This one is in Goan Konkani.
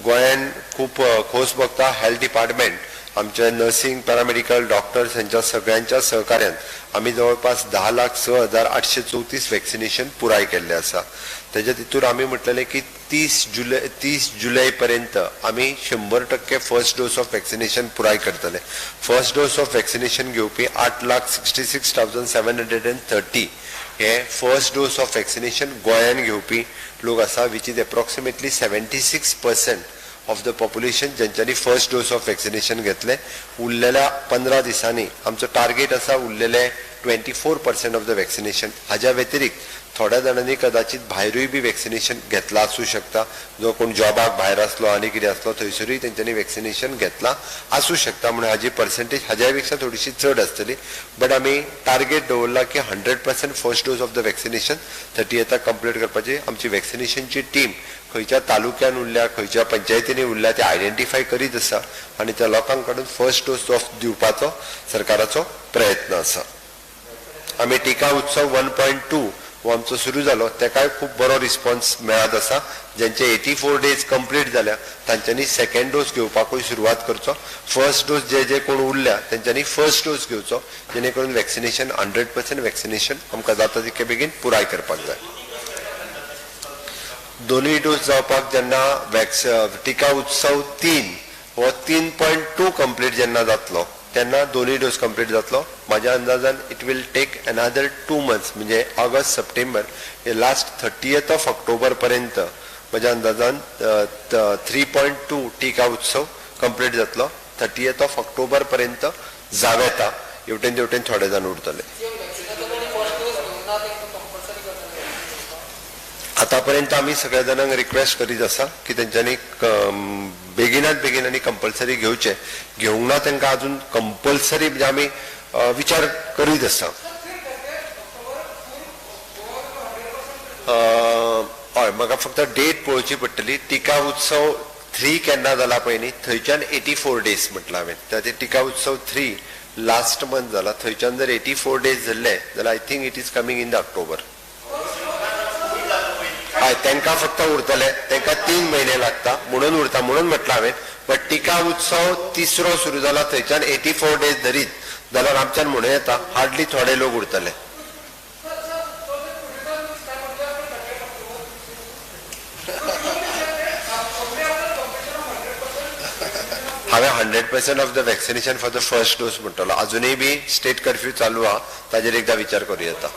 गोंयान खूब खोस भोगता. हेल्थ डिपार्टमेंट, आमचे नर्सिंग, पॅरामेडिकल, डॉक्टर्स हांच्या सगळ्यांच्या सहकार्यान आमी जवळपास 10,06,834 वॅक्सिनेशन पुराय केल्लें आसा. तेज्या तितूर आमी म्हटलेलें की 30 जुलय पर्यंत आमी 100% फर्स्ट डोस ऑफ वॅक्सिनेशन पुराय करतले. फर्स्ट डोस ऑफ वॅक्सिनेशन घेवपी 8,66,730 हे फर्स्ट डोस ऑफ वॅक्सिनेशन गोंयान घेवपी लोक आसा, which is approximately 76% of the population ज्यांच्यानी फर्स्ट डोस ऑफ वॅक्सिनेशन घेतले. उरलेल्या 15 दिसांनी आमचो टार्गेट आसा उरलेले 24% ऑफ the vaccination. हाज्या व्यतिरिक्त थोड्या जाणांनी कदाचित भायरूय बी वॅक्सिनेशन घेतला आसूं शकता. जो कोण जॉबाक भायर आसलो आनी कितें आसलो, थंयसरूय तेंच्यांनी वॅक्सिनेशन घेतला आसूं शकता, म्हणून हाजी पर्सेंटेज हाज्या पेक्षा थोडीशी चड आसतली. बट आमी टार्गेट दवरला की 100% first dose of the vaccination 30थाक complete करपाची. आमची वॅक्सिनेशनची टीम खंयच्या तालुक्यान उरल्या, खंयच्या पंचायतींनी उरल्या ते आयडेंटिफाय करीत आसा आनी त्या लोकांक कडून फर्स्ट डोस ऑफ दिवपाचो सरकाराचो प्रयत्न आसा. आमी टिका उत्सव 1.2 हो आमचो सुरू जालो, तेकाय खूब बरो रिस्पॉन्स मेळत आसा. ज्यांचे 84 डेज कंप्लीट जाल्या तांच्यांनी सेकंड डोस घेवपाकूय सुरवात करचो. फर्स्ट डोस जे जे कोण उरल्या तेंच्यांनी फर्स्ट डोस घेवचो, जेणे करून वॅक्सिनेशन, 100% वॅक्सिनेशन आमकां जाता तितके बेगीन पुराय करपाक जाय. दोनूय डोस जावपाक जेन्ना वॅक्स टिका उत्सव 3 हो 3.2 कंप्लीट जेन्ना जातलो तेन्ना दोनूय डोस कंप्लीट जातलो. म्हाज्या अंदाजान it will take another 2 months, म्हणजे ऑगस्ट, सप्टेंबर, हे लास्ट 30th of October पर्यंत म्हज्या अंदाजान 3.2 टिका उत्सव कंप्लीट जातलो. 30th of October पर्यंत जावं येता. हेवटेन तेवटेन थोडे जाण उरतले. फर्स्ट डोस घेवंक ना तांकां कंपल्सरी करतले? आतापर्यंत आमी सगळ्या जाणांक रिक्वेस्ट करीत आसा की तेंच्यांनी बेगिनात बेगीन आनी कंपल्सरी घेवचे. घेवंक ना तांकां अजून कंपल्सरी म्हणजे आमी विचार करीत आसा. हय, म्हाका फक्त डेट पळोवची पडटली. टिका उत्सव 3 केन्ना जाला पळय न्ही, थंयच्यान 84 डेज म्हटलं हांवें. त्या खातीर टिका उत्सव 3 लास्ट मंथ जाला, थंयच्यान जर 84 डेज जाल्ले जाल्यार I think it is coming in the October. हय, तांकां फक्त उरतले, तांकां 3 म्हयने लागता म्हणून उरता म्हणून म्हटलं हांवें. बट टिका उत्सव तिसरो सुरू जाला थंयच्यान 84 डेज धरीत जाल्यार आमच्यान म्हणूं येता हार्डली थोडे लोक उरतले. हांवें 100% of the vaccination for the first dose म्हणटलो. अजुनूय बी स्टेट कर्फ्यू चालू आहा, ताजेर एकदां विचार करूं येता.